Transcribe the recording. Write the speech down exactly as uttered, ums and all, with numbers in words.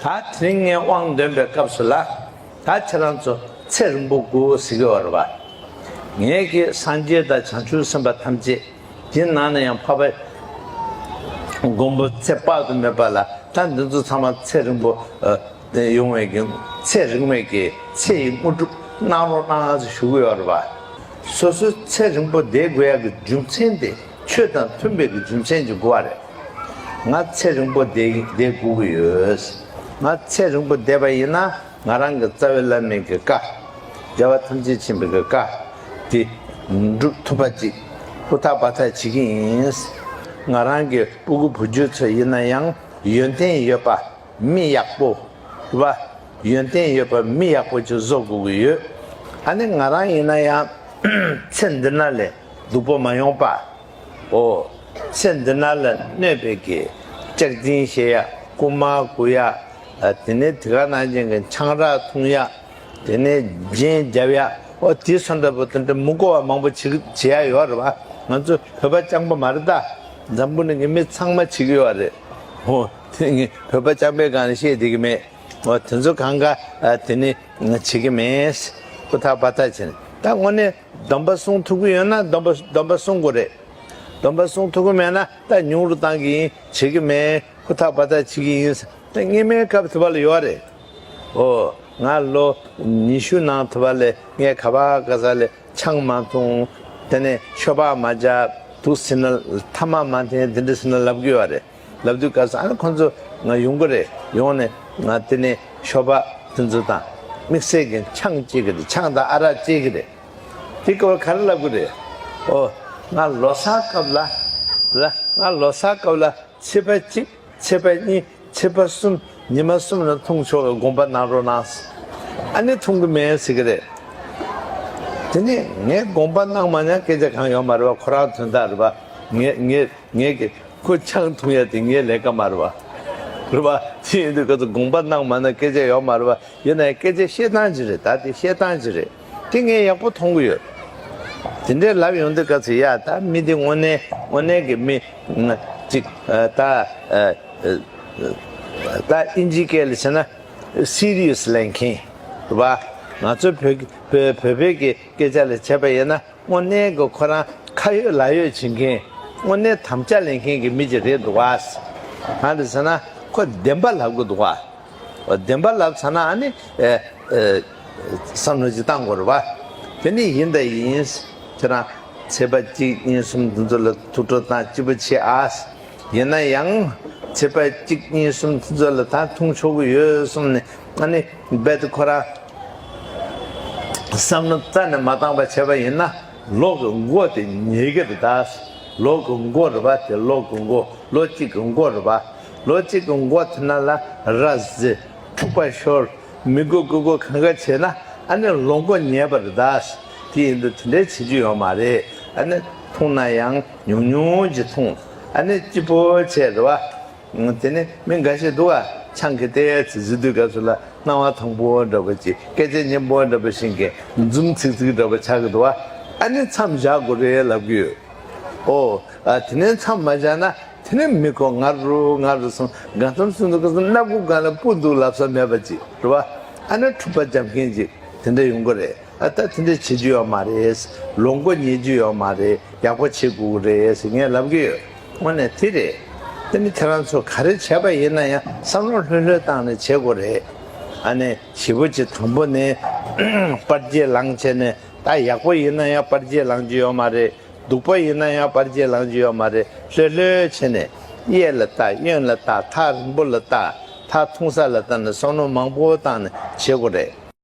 ད་དེ་རིང་ངས་དབང་འདོན་པའི་སྐབས་སུ་ལ། ད་ཁྱེད་རང་ཚོ་ཚེ་རིང་པོ་དགོས་ཟེར་གྱི་ཡོད་རེད་པ། ངས་ཀྱི་སངས་རྒྱས་དང་བྱང་ཆུབ་སེམས་དཔའ་ཐམས་ཅད་དེ་ནང་ནས་ཡང་འཕགས་པ་མགོན་པོ་ཚེ་དཔག་ཏུ་མེད་པ་ལ། ད་འདི་ཚོ་ཚང་མ་ཚེ་རིང་པོ་ཨ་ཡོང་བའི་གི་ཚེ་རིང་བའི་གི་ཚེ་ཡི་དངོས་གྲུབ་གནང་རོགས་གནང་ཞུ་གི་ཡོད་རེད་པ། སོ་སོའི་ཚེ་རིང་པོ་བསྡད་དགོས་ཡག་གི་རྒྱུ་མཚན་དེ་ཆོས་དང་མཐུན་པའི་གི་རྒྱུ་མཚན་ཅིག་དགོས་པ་རེད། ང་ཚེ་རིང་པོ་བསྡད་བསྡད་དགོས་ཀྱི་ཡོད། ང་ཚེ་རིང་པོ་བསྡད་པ་ཡིན་ན། ང་རང་གི་རྩ་བའི་བླ་མའི་གི་བཀའ། རྒྱལ་བ་ཐམས་ཅད་མཁྱེན་པའི་གི་བཀའ་དེ་འགྲུབ་ཐུབ་པ་ཅིག་ཧུར་ཐག་འབད་ཐག་བྱེད་ཀྱི་ཡིན། ང་རང་གི་སྤུ་གུ་བུ་རྒྱུད་ཚོ་ཡིན་ན་ཡང་ཡོན་ཏན་ཡོད་པ། མི་ཡག་པོ་རེད་པ། ཡོན་ཏན་ཡོད་པ་མི་ཡག་པོ་ཅིག་བཟོ་དགོས་ཀྱི་ཡོད། ཨ་ནི་ང་རང་ཡིན་ན་ཡང་ཚེ་འདི་ན་ལས་སྡུག་པོ་མ་ཡོང་པ། ཨོ། ཚེ་འདི་ན་ལ་གནོད་པའི་གི་ལྕགས་འཛིན་བཤད་ཡ། རྐུན་མ་རྐུ་ཡ། ཨ་དེ་ནས་དེ་ག་ནང་བཞིན་གྱི་ཆང་རག་འཐུང་ཡ། དེ་ནས་རྒྱན་རྒྱབ་ཡ། ཨོ་དེ་སོང་འདྲ་པོ་དེ་འདྲ་མི་དགོས་པ་མང་པོ་བྱེད་བྱེད་ཡ་ཡོད་རེད་པ། ང་ཚོ་བོད་པ་རྐྱང་པ་མ་རེད་ད། འཛམ་བུ་གླིང་གི་མི་ཚང་མ་བྱེད་ཀྱི་ཡོད་རེད། ཨོ་དེ་ངས་བོད་པ་རྐྱང་པའི་སྒང་ནས་བཤད་བསྡད་ཀྱི་མེད། ཨོ་དེ་ཚོ་གང་ག་ཨ་དེ་ནི་བྱེད་ཀྱི་མེད། ཧུར་ཐག་འབད་ཐག་བྱས་ནས། ད་དངོས་གནས་སྡོམ་པ་སྲུང་ཐུབ་ཀྱི་ཡོད་ན་སྡོམ་པ་སྡོམ་པ་སྲུང་དགོས་རེད། སྡོམ་པ་སྲུང་ཐུབ་ཀྱི་མེད་ན་ད་ཉུང་རུ་བཏང་གི་ཡིན། བྱེད་ཀྱི་མེད། ཧུར་ཐག་འབད་ཐག་བྱེད་ཀྱི་ཡིན། ད་སྔོན་མའི་སྐབས་དུ་བ་ལ་ཡོད་རེད། ཨོ། ང་ལོ་ཉི་ཤུ་ནང་དུ་བ་ལས་ངས་ག་པ་ག་ས་ལས་ཆང་མ་འཐུང་། དེ་ནས་ཤོ་སྦག་མ་རྒྱབ། དུག་སེལ་ན་ཐ་མག་མ་འཐེན། དེ་འདྲ་སེལ་ན་ལབ་ཀྱི་ཡོད་རེད། ལབ་དུས་སྐབས་སུ་ཨ་ནི་ཁོང་ཚོ་ང་ཡོང་གི་རེད། ཡོང་ནས་ང་དེ་ནས་ཤོ་སྦག་དེ་ཚོ་དང་དམིགས་བསལ་གྱི་ཆང་བཅད་ཀྱི་རེད། ཆང་དང་ཨ་རག་བཅད་ཀྱི་རེད། དེ་སྐབས་ག་རེ་ལབ་ཀྱི་རེད། ཨོ། ང་ལོ་གསར་སྐབས་ལ། ལ་ང་ལོ་གསར་སྐབས་ལ་ཚེས་པ་གཅིག་ཚེས་པ་གཉིས། ཚེས་པ་གསུམ། ཉི་མ་གསུམ་ལ་འཐུང་ཆོག་གི་དགོངས་པ་གནང་རོགས་གནང་། ཨ་ནི་འཐུང་གི་མེད་ཟེར་གི་རེད། དེ་ནས་ངས་དགོངས་པ་གནང་མ་གནང་སྐད་ཆ་གང་ཡོད་མ་རེད་པ། ཁོ་རང་དོན་དག་རེད་པ། ངས་ངས་ངས་ཀྱི་ཁོ་ཆང་འཐུང་ཡ་དེ་ངའི་ལས་ཀ་མ་རེད་པ། རེད་པ། དེ་ཡིན་དུས་ཁོ་ཚོ་དགོངས་པ་གནང་མ་གནང་སྐད་ཆ་ཡོད་མ་རེད་པ། ཡིན་ན་ཡང་སྐད་ཆ་བཤད་སྟངས་ཅིག་རེད། ད་དེ་བཤད་སྟངས་ཅིག་རེད། དེ་ངས་ཡག་པོ་མཐོང་གི་ཡོད། དེ་འདྲའི་ལབ་ཡོང་དུས་སྐབས་སུ་ཡ། ད་མི་དེ་དངོས་གནས་དངོས་གནས་ཀྱི་མི་ཅིག་ད་ད་ཨིན་ཇིའི་སྐད་ལ་བྱས་ན་སི་རི་ཡས་ལེན་མཁན་རེད་པ། ང་ཚོ་བོད་བོད་བོད་པའི་གི་སྐད་ཆ་ལ་བྱས་པ་ཡིན་ན། དངོས་གནས་ཀྱི་ཁོ་རང་ཁ་ཡོད་ལག་ཡོད་བྱེད་མཁན། དངོས་གནས་དམ་བཅའ་ལེན་མཁན་གྱི་མི་ཅིག་རེད་འདུག་བ། གང་རེད་ཟེར་ན་ཁོ་བདེན་པ་ལབ་གི་འདུག་བ། བདེན་པ་ལབ་ཚར་ན་ཨ་ནི་ཨེ་ཨེ་བསམ་བློ་ཅིག་བཏང་དགོས་རེད་བ། དེ་ནི་ཡིན་དང་ཡིན། ཁྱེད་རང་ཚེས་པ་གཅིག་གཉིས་གསུམ་དེ་ཚོ་ལ་ཐུགས་སྤྲོ་བཏང་སྐྱིད་པོ་བྱེད་ཨ། ཡིན་ན་ཡང་ཚེས་པ་གཅིག་གཉིས་གསུམ་དེ་ཚོ་ལ་ད་འཐུང་ཆོག་གི་ཡོད་གསུངས་ནས། ཨ་ནི་རྦད་དེ་ཁོ་རང་བསམ་བློ་རྩ་ནས་མ་བཏང་པ་བྱས་པ་ཡིན་ན། ལོ་གི་མགོ་དེ་ཉལ་གི་རེད་ད། ལོ་གི་མགོ་རེད་པ། དེ་ལོ་གི་མགོ། ལོ་གཅིག་གི་མགོ་རེད་པ། ལོ་གཅིག་གི་མགོ་དེ་ན་ལ་ར་བཟི། འཁྲུག་པ་ཤོར། མི་དགོས་དགོས་དགོས་གང་ག་བྱས་ན། ཨ་ནི་ལོ་མགོ་ཉལ་བ་རེད་ད། དེ་ཡིན་དུས་དེ་འདྲའི་བྱེད་རྒྱུ་ཡོད་མ་རེད། ཨ་ནི་འཐུང་ན་ཡང་ཉུང་ཉུང་ཅིག་འཐུང་། ཨ་ནི་སྐྱིད་པོ་བྱས་རེད་བ། དེ་ནི་མི་འགའ་ཞིག་འདུག་ག་ཆང་གི་ཏེ་ཙི་ཟི་དུས་སྐབས་སུ་ལ་སྣང་བ་དྭངས་པོ་འདྲ་པོ་ཅིག་སྐད་ཆ་སྙན་པོ་འདྲ་པོ་བཤད་མཁན། འཛུམ་ཚིག་ཚིག་འདྲ་པོ་ཆགས་ཀྱི་འདུག་ག་ཨ་ནི་མཚམས་བཞག་དགོས་རེད་ལབ་ཀྱི་ཡོད། ཨོ། ཨ་དེ་ནས་མཚམས་མ་བཞག་ན། དེ་ནས་མི་ཁོ་ང་རུ་ང་རུ་སོང་། གང་ལྟར་སོང་དུས་སྐབས་སུ་སྣ་ཁུག་སྒང་ལ་སྤུ་འདུག་ལབ་ས་མེད་པ་ཅིག་རེད་བ། ཨ་ནི་འཁྲུག་པ་རྒྱབ་མཁན་ཅིག་དེ་འདྲ་ཡོང་གི་རེད། ཨ་ད་དེ་འདྲ་བྱེད་རྒྱུ་ཡོད་མ་རེད། ལོ་མགོ་ཉལ་རྒྱུ་ཡོད་མ་རེད། ཡག་པོ་བྱེད་དགོས་ཀྱི་རེད་ཟེར་ངས་ལབ་ཀྱི་ཡོད། དངོས་གནས་དེ་རེད། དེ་ནི་ཁྱེད་རང་ཚོ་ག་རེ་བྱས་པ་ཡིན་ན་ཡང་བསམ་བློ་ལྷོད་ལྷོད་བཏང་ནས་བྱེད་དགོས་རེད། ཨ་ནི་ཞེ་པོ་ཅིག་དང་པོ་ནས་པར་རྒྱས་ལངས་བྱས་ནས། ད་ཡག་པོ་ཡིན་ན་ཡང་པར་རྒྱས་ལངས་རྒྱུ་ཡོད་མ་རེད། སྡུག་པོ་ཡིན་ན་ཡང་པར་རྒྱས་ལངས་རྒྱུ་ཡོད་མ་རེད། ལྷོད་ལྷོད་བྱས་ནས་གཡས་ལ་ལྟ། གཡོན་ལ་ལྟ། ཐག་རིང་པོ་ལ་ལྟ། ཐག་ཐུང་ས་ལ་ལྟ་ནས་བསམ་བློ་མང་པོ་བཏང་ནས་བྱེད་དགོས་རེད།